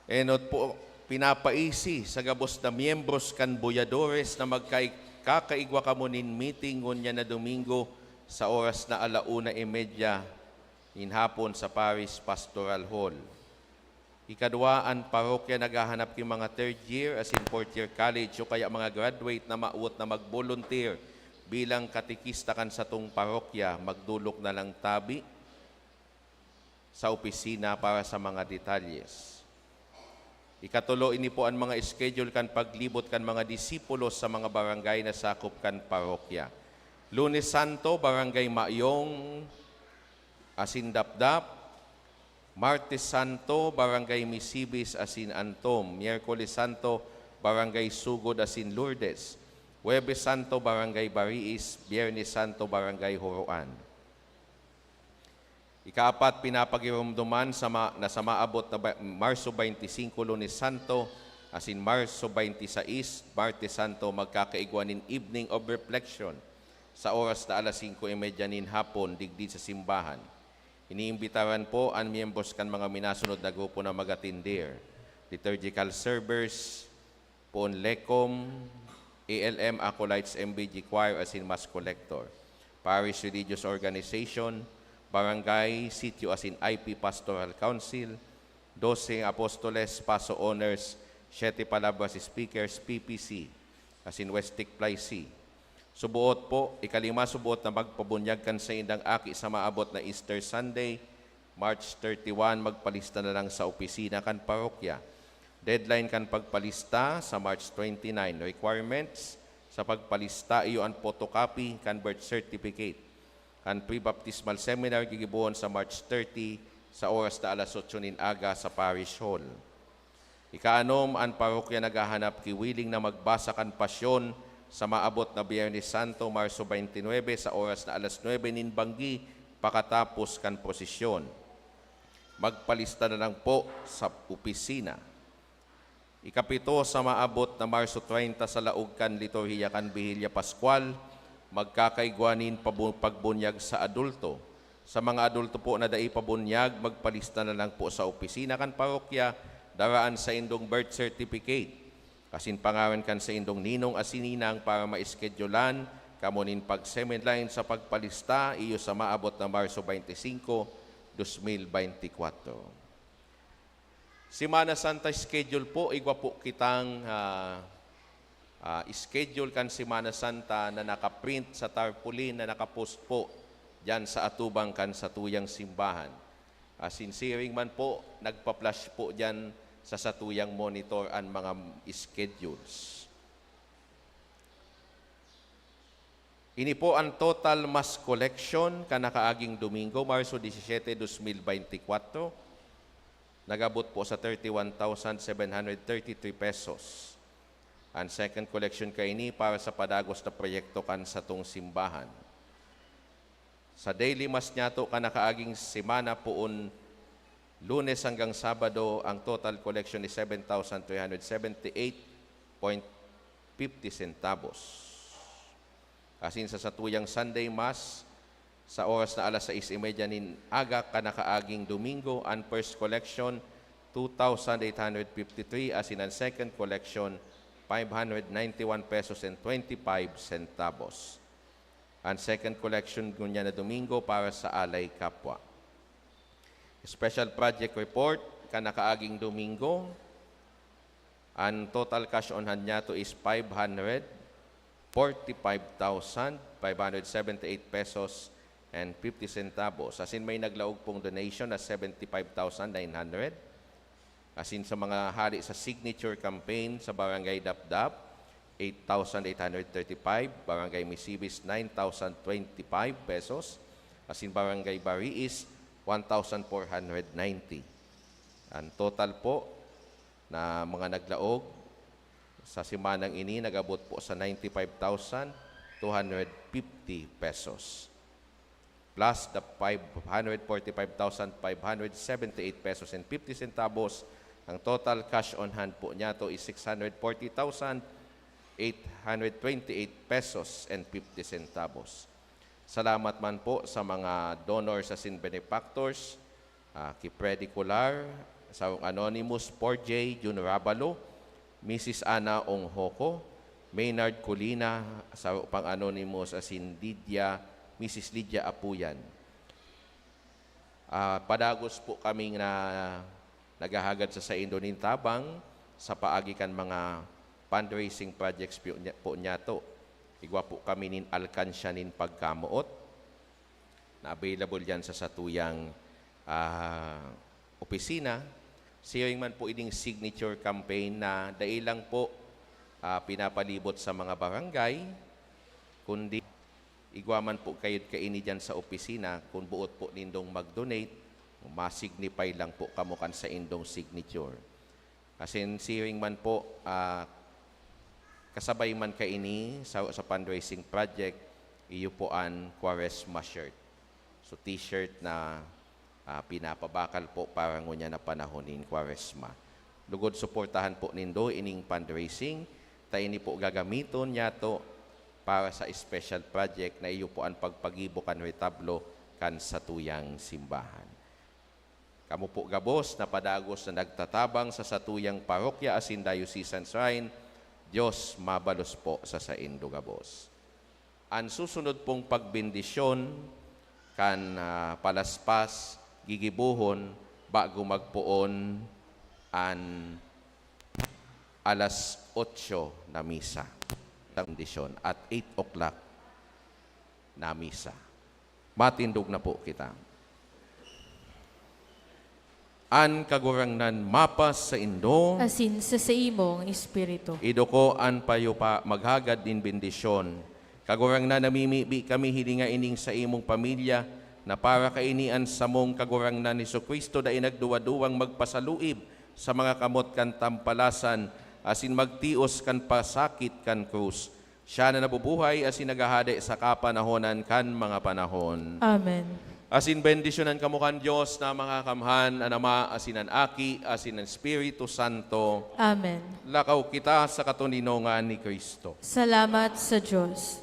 enot po, pinapaisi sa gabos na miyembros kan Boyadores na magkai-, kakaigwa kamo nin meeting ngunyan na Domingo sa oras na ala una y media nin hapon sa Parish Pastoral Hall. Ikadwa, an parokya naghahanap ki mga third year asin fourth year college o kaya mga graduate na mawot na mag-volunteer bilang katekista kan satong parokya, magdolok na lang tabi sa opisina para sa mga detalyes. Ikatulo, ini po an mga schedule kan paglibot kan mga disipulos sa mga barangay na sakop kan parokya. Lunes Santo, Barangay Mayong asin Dapdap. Martes Santo, Barangay Misibis asin Antom. Miyerkules Santo, Barangay Sugod asin Lourdes. Huwebes Santo, Barangay Bariis. Biyernes Santo, Barangay Huroan. Ikaapat, pinapagiromdoman sa ma-, na sa maabot na ba-, Marso twenty-five, Lunes Santo, asin Marso twenty-six, Martes Santo, magkakaigwa nin Evening of Reflection sa oras na alas singko y media nin hapon, digdi sa simbahan. Iniimbitaran po an miyembros kan mga minasunod na grupo na mag-atender: liturgical servers, poon Lecom, A L M, Acolytes, M B G Choir, asin Mass Collector, Parish Religious Organization, Barangay, Sitio, asin I P Pastoral Council, Doce Apostoles, Paso Honors, Siete Palabras Speakers, P P C, asin West Tikplaysi. Suboot po, ikalima, suboot na magpabunyag kan saindang aki sa maabot na Easter Sunday, March thirty-one, magpalista na lang sa opisina kan parokya. Deadline kan pagpalista sa March twenty-nine. Requirements sa pagpalista, iyo an photocopy kan birth certificate, kan pre-baptismal seminar gigibohon sa March thirty sa oras na alas otso nin aga sa Parish Hall. Ikaanom, an parokya naghahanap ki willing na magbasa kan Pasyon sa maabot na Biyernes Santo, Marso twenty-nine, sa oras na alas nuebe nin banggi, pakatapos kan prosesyon. Magpalista na lang po sa opisina. Ikapito, sa maabot na Marso treinta, sa laog kan liturhiya kan Bihilya Paskwal, magkakaigwa nin pabu-, pagbunyag sa adulto. Sa mga adulto po na dai pa bunyag, magpalista na lang po sa opisina kan parokya, dara an saindong birth certificate, asin pangaran kan saindong ninong asin ninang para maiskedyolan kamo nin pag-semiline sa pagpalista, iyo sa maabot na Marso twenty-cinco, dos mil beintikwatro. Semana Santa schedule po, igwa po kitang, ah, ah, schedule kan Semana Santa na nakaprint sa tarpaulin na nakapost po diyan sa atubang kan satuyang simbahan. Asin siring man po, nagpa-flash po diyan sa satuyang monitor an mga schedules. Ini po an total mass collection kan nakaaging Domingo, Marso disisiyete, dos mil beintikwatro. Nag-abot po sa thirty-one thousand seven hundred thirty-three pesos. An second collection kaini para sa padagos na proyekto kan satong simbahan. Sa daily mass niyato kan nakaaging semana, poon Lunes hanggang Sabado, ang total collection is seven thousand three hundred seventy-eight point fifty centavos. Asin sa satuyang Sunday Mass, sa oras na alas sais y media nin aga kan nakaaging Domingo, an first collection, two thousand eight hundred fifty-three, asin an second collection, five hundred ninety-one pesos and twenty-five centavos. An second collection ngunyan na Domingo para sa Alay Kapwa. Special project report kan nakaaging Domingo. An total cash on hand niyato is five hundred forty-five thousand five hundred seventy-eight pesos and fifty centavos. Asin may naglaog pong donation na seventy-five thousand nine hundred. Asin sa mga hali sa signature campaign sa Barangay Dapdap, eight thousand eight hundred thirty-five, Barangay Misibis, nine thousand twenty-five pesos, asin Barangay Bariis, one thousand four hundred ninety. Ang total po na mga naglaog sa semanang ini nag-abot po sa ninety-five thousand two hundred fifty pesos, plus the five hundred forty-five thousand five hundred seventy-eight pesos and fifty centavos. Ang total cash on hand po niyato is six hundred forty thousand eight hundred twenty-eight pesos and fifty centavos. Salamat man po sa mga donors asin benefactors, ah, ki Freddy Colar, sarong anonymous, four J Jun Rabalo, Missus Ana Ong Hoco, Maynard Colina, saro pang anonymous, asin Lydia, Missus Lydia Apuyan. Ah, padagos po kaming na naghahagad sa saindo nin tabang sa paagi kan mga fundraising projects po nya-, po niyato. Igwa po kami nin alkansya nin pagkamoot na available diyan sa satuyang, ah, opisina. Siring man po ining signature campaign na dai lang po, ah, pinapalibot sa mga barangay, kundi igwa man po kayod kaini diyan sa opisina, kun boot po nindong mag-donate, ma-signify lang po kamo kan saindong signature. Asin siring man po, ah, kasabay man kaini sa, sa fundraising project, iyo po an Kwaresma shirt. So, t-shirt na, ah, pinapabakal po para ngunyan na panahon nin Kwaresma. Lugod suportahan po nindo ining fundraising, ta ini po gagamiton niyato para sa special project na iyo po an pagpagibo kan retablo kan satuyang simbahan. Kamo po gabos na padagos na nagtatabang sa satuyang parokya asin diocesan shrine, Dios mabalos po sa saindo gabos. An susunod pong pagbendisyon kan, ah, palaspas gigibohon bago magpoon an alas otso na misa. Bendisyon at eight o'clock na misa. Matindog na po kita. An Kagurangnan mapas saindo. Asin sa saimong espiritu. Iduko an payo pa maghagad nin bendisyon. Kagurangnan, namimibi kami hilinga ining saimong pamilya na para kaini an samong Kagurangnan Jesu-Cristo dai nagduwa-duwang magpasaluib sa mga kamot kan tampalasan asin magtios kan pasakit kan krus. Siya na nabubuhay asin naghahade sa kapanahonan kan mga panahon. Amen. Asin bendisyonan kamo kan Dios na makakamhan, an Ama, asin an Aki, asin an Espiritu Santo. Amen. Lakaw kita sa katoninongan ni Cristo. Salamat sa Dios.